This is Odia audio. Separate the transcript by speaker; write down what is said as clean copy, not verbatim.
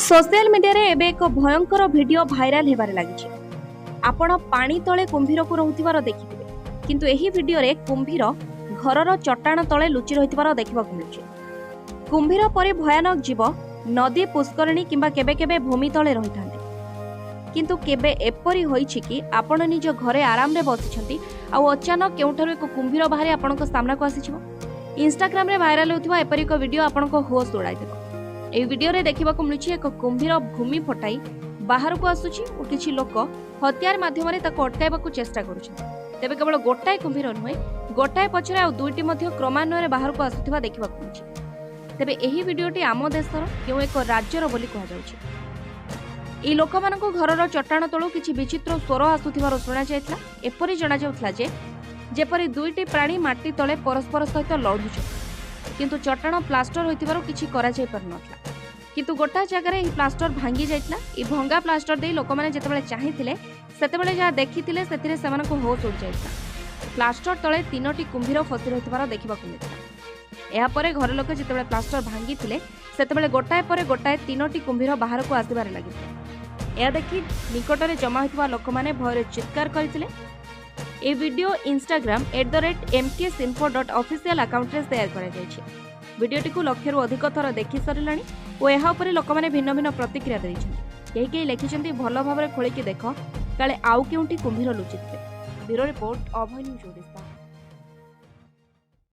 Speaker 1: ସୋସିଆଲ ମିଡିଆରେ ଏବେ ଏକ ଭୟଙ୍କର ଭିଡିଓ ଭାଇରାଲ ହେବାରେ ଲାଗିଛି। ଆପଣ ପାଣି ତଳେ କୁମ୍ଭୀରକୁ ରହୁଥିବାର ଦେଖିଥିବେ, କିନ୍ତୁ ଏହି ଭିଡିଓରେ କୁମ୍ଭୀର ଘରର ଚଟାଣ ତଳେ ଲୁଚି ରହିଥିବାର ଦେଖିବାକୁ ମିଳୁଛି। କୁମ୍ଭୀର ପରି ଭୟାନକ ଜୀବ ନଦୀ, ପୁଷ୍କରିଣୀ କିମ୍ବା କେବେ କେବେ ଭୂମି ତଳେ ରହିଥାନ୍ତି। କିନ୍ତୁ କେବେ ଏପରି ହୋଇଛି କି ଆପଣ ନିଜ ଘରେ ଆରାମରେ ବସିଛନ୍ତି ଆଉ ଅଚାନକ କେଉଁଠାରୁ ଏକ କୁମ୍ଭୀର ବାହାରି ଆପଣଙ୍କ ସାମ୍ନାକୁ ଆସିଯିବ? ଇନଷ୍ଟାଗ୍ରାମରେ ଭାଇରାଲ ହେଉଥିବା ଏପରି ଏକ ଭିଡିଓ ଆପଣଙ୍କ ହୋସ୍ ଉଡ଼ାଇଦେବ। ଏହି ଭିଡିଓରେ ଦେଖିବାକୁ ମିଳୁଛି, ଏକ କୁମ୍ଭୀର ଭୂମି ଫଟାଇ ବାହାରକୁ ଆସୁଛି ଓ କିଛି ଲୋକ ହତିଆର ମାଧ୍ୟମରେ ତାକୁ ଅଟକାଇବାକୁ ଚେଷ୍ଟା କରୁଛନ୍ତି। ତେବେ କେବଳ ଗୋଟାଏ କୁମ୍ଭୀର ନୁହେଁ, ଗୋଟାଏ ପଛରେ ଆଉ ଦୁଇଟି ମଧ୍ୟ କ୍ରମାନ୍ୱୟରେ ବାହାରକୁ ଆସୁଥିବା ଦେଖିବାକୁ ମିଳୁଛି। ତେବେ ଏହି ଭିଡିଓଟି ଆମ ଦେଶର କେଉଁ ଏକ ରାଜ୍ୟର ବୋଲି କୁହାଯାଉଛି। ଏହି ଲୋକମାନଙ୍କୁ ଘରର ଚଟାଣ ତଳୁ କିଛି ବିଚିତ୍ର ସ୍ୱର ଆସୁଥିବାର ଶୁଣାଯାଇଥିଲା। ଏପରି ଜଣାଯାଉଥିଲା ଯେ ଯେପରି ଦୁଇଟି ପ୍ରାଣୀ ମାଟି ତଳେ ପରସ୍ପର ସହିତ ଲଢୁଛନ୍ତି, କିନ୍ତୁ ଚଟାଣ ପ୍ଲାଷ୍ଟର ହୋଇଥିବାରୁ କିଛି କରାଯାଇ ପାରୁନଥିଲା। କିନ୍ତୁ ଗୋଟାଏ ଜାଗାରେ ଏହି ପ୍ଲାଷ୍ଟର ଭାଙ୍ଗି ଯାଇଥିଲା। ଏହି ଭଙ୍ଗା ପ୍ଲାଷ୍ଟର ଦେଇ ଲୋକମାନେ ଯେତେବେଳେ ଚାହିଁଥିଲେ, ସେତେବେଳେ ଯାହା ଦେଖିଥିଲେ ସେଥିରେ ସେମାନଙ୍କ ହୋସ୍ ଉଡ଼ିଯାଇଥିଲା। ପ୍ଲାଷ୍ଟର ତଳେ ତିନୋଟି କୁମ୍ଭୀର ଫସି ରହିଥିବାର ଦେଖିବାକୁ ମିଳିଥିଲା। ଏହାପରେ ଘର ଲୋକ ଯେତେବେଳେ ପ୍ଲାଷ୍ଟର ଭାଙ୍ଗିଥିଲେ, ସେତେବେଳେ ଗୋଟାଏ ପରେ ଗୋଟାଏ ତିନୋଟି କୁମ୍ଭୀର ବାହାରକୁ ଆସିବାରେ ଲାଗିଥିଲେ। ଏହା ଦେଖି ନିକଟରେ ଜମା ହୋଇଥିବା ଲୋକମାନେ ଭୟରେ ଚିତ୍କାର କରିଥିଲେ। ଏହି ଭିଡିଓ ଇନଷ୍ଟାଗ୍ରାମ @mksinfo.official ଆକାଉଣ୍ଟରେ ସେୟାର କରାଯାଇଛି। ଭିଡିଓଟିକୁ ଲକ୍ଷରୁ ଅଧିକ ଥର ଦେଖି ସାରିଲାଣି ଓ ଏହା ଉପରେ ଲୋକମାନେ ଭିନ୍ନ ଭିନ୍ନ ପ୍ରତିକ୍ରିୟା ଦେଇଛନ୍ତି। କେହି କେହି ଲେଖିଛନ୍ତି, ଭଲ ଭାବରେ ଖୋଳିକି ଦେଖ, କାଳେ ଆଉ କେଉଁଠି କୁମ୍ଭୀର ଲୁଚିଥିବେ। Bureau report, Abhay news Odisha.